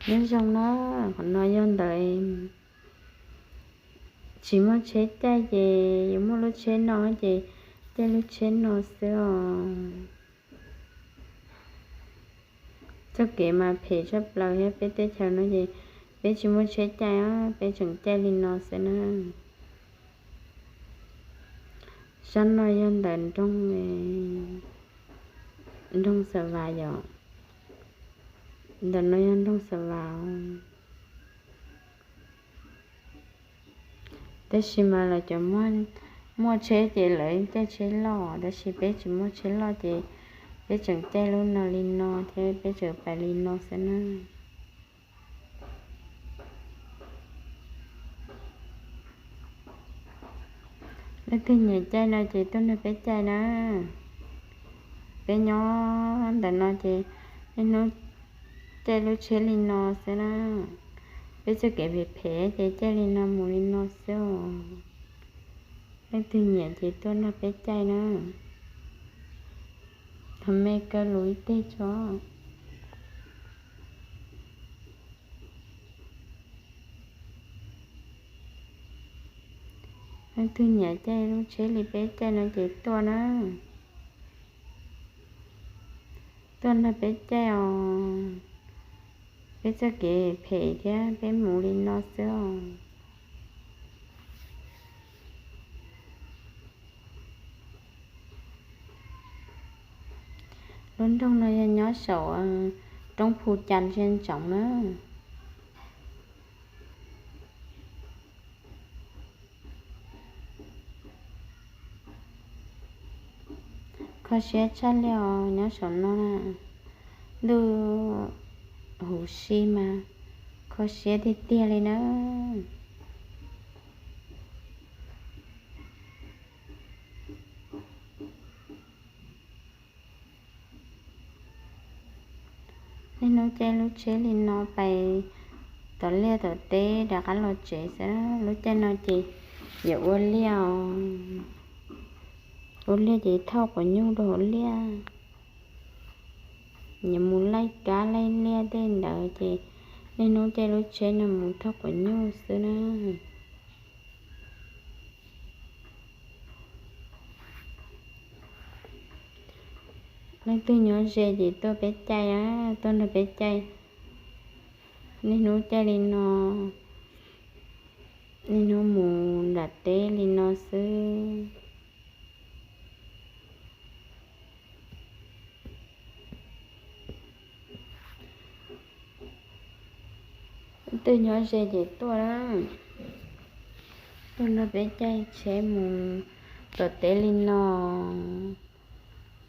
Nyob zoo na, qhov no yog ntawm tsis muaj tsheb caij ces yuav muaj lub tsheb no ces caij lub tsheb no xwb os. Txoj kev mas phem tshaj plaws thiab, peb teb chaws no ces peb tsis muaj tsheb caij, peb tseem caij li no xwb na. Sab no yog ntawm nroog, nroog Xa Vas yom. Ntawm no yog nroog Xa Vas. Tab sis mas lawv cov muaj tsheb ces lawv caij tsheb loj, tab sis peb tsis muaj tsheb loj ces peb tseem caij lub no li no thiab peb tseem pais li no xwb na. Leej twg nyiam caij no ces tuaj nrog peb caij na. Peb nyob ntawm no ces niaj hnub caij lub tsheb li no xwb na. Peb txoj kev phem phem ces caij li no mus li no xwb os. Leej twg nyiam ces tuaj nrog peb caij na. Thov me kaw lus ib teg tso. Leej twg nyiam caij lub tsheb li peb caij no ces tuaj na. Tuaj nrog peb caij os. Peb txoj kev phem thiab peb mus li no xwb os. Lub nroog no yog nyob saum roob Phu Cas Ntsia Ntsoov na. Kho siab tshaj li os nyob saum no na. Ntuj huv si mas kho siab tiag tiag li na. Niaj hnub caij lub tsheb li no pais tom liaj tom teb rov qab los tsev xwb. Lub caij no ces yuav ua liaj os. Ua liaj ces thauj quav nyuj rau hauv liaj. Yuav mus laij kab laij liaj tej ntawd ces niaj hnub caij lub tsheb no mus thauj quav nyuj xwb na. Leej twg nyob ze ces tuaj peb caij, tuaj nrog peb caij. Niaj hnub caij li no, niaj hnub mus nram teb li no xwb. Leej twg nyob ze ces tuaj na, tuaj nrog peb caij tsheb mus tom teb li no.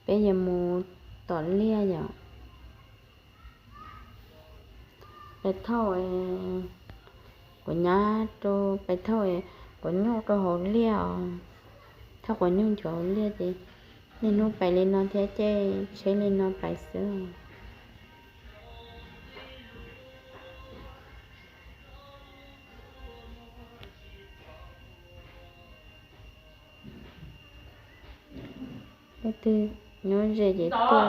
Peb yuav mus tom liaj yom. Peb thauj quav nyab rau, peb thauj quav nyuj rau hauv liaj os. Thauj quav nyuj nchuav hauv liaj ces niaj hnub pais li no thiab caij tsheb li no pais xwb. Leej twg nyob ze ces tuaj.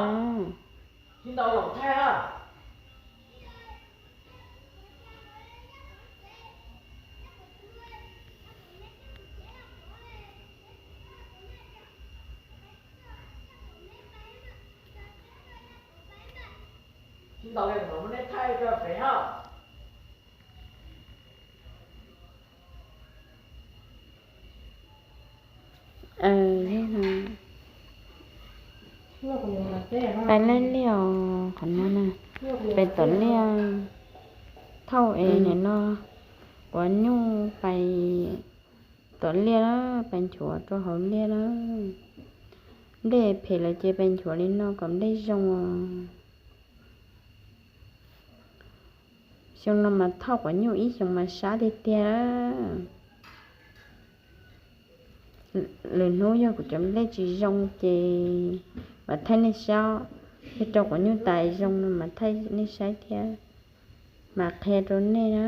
Pais laij liaj os, qhov no na, pais tom liaj, thauj es nim no quav nyuj pais tom liaj na, pais nchuav rau hauv liaj na. Nplej phem lawm ces pais nchuav li no kom nplej zoo os. Xyoo no mas thauj quav nyuj ib xyoos mas sab tiag tiag. Lwm hnub yog kuv cov nplej tsis zoo ces mam thaij nej saib, yog rau quav nyuj tas zoo no mam thaij nej saib thiab, mam qhia rau nej na.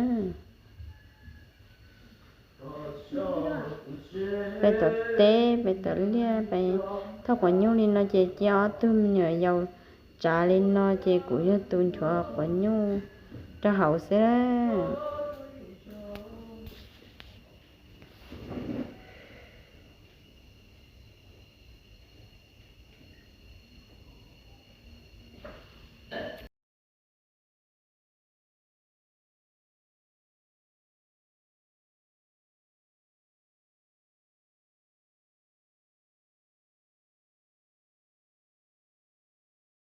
Peb tom teb, peb tom liaj, peb thauj quav nyuj li no ces cia ob tug me nyuam yaus tsav li no ces kuv yog tus nchuav quav nyuj rau hauv xwb.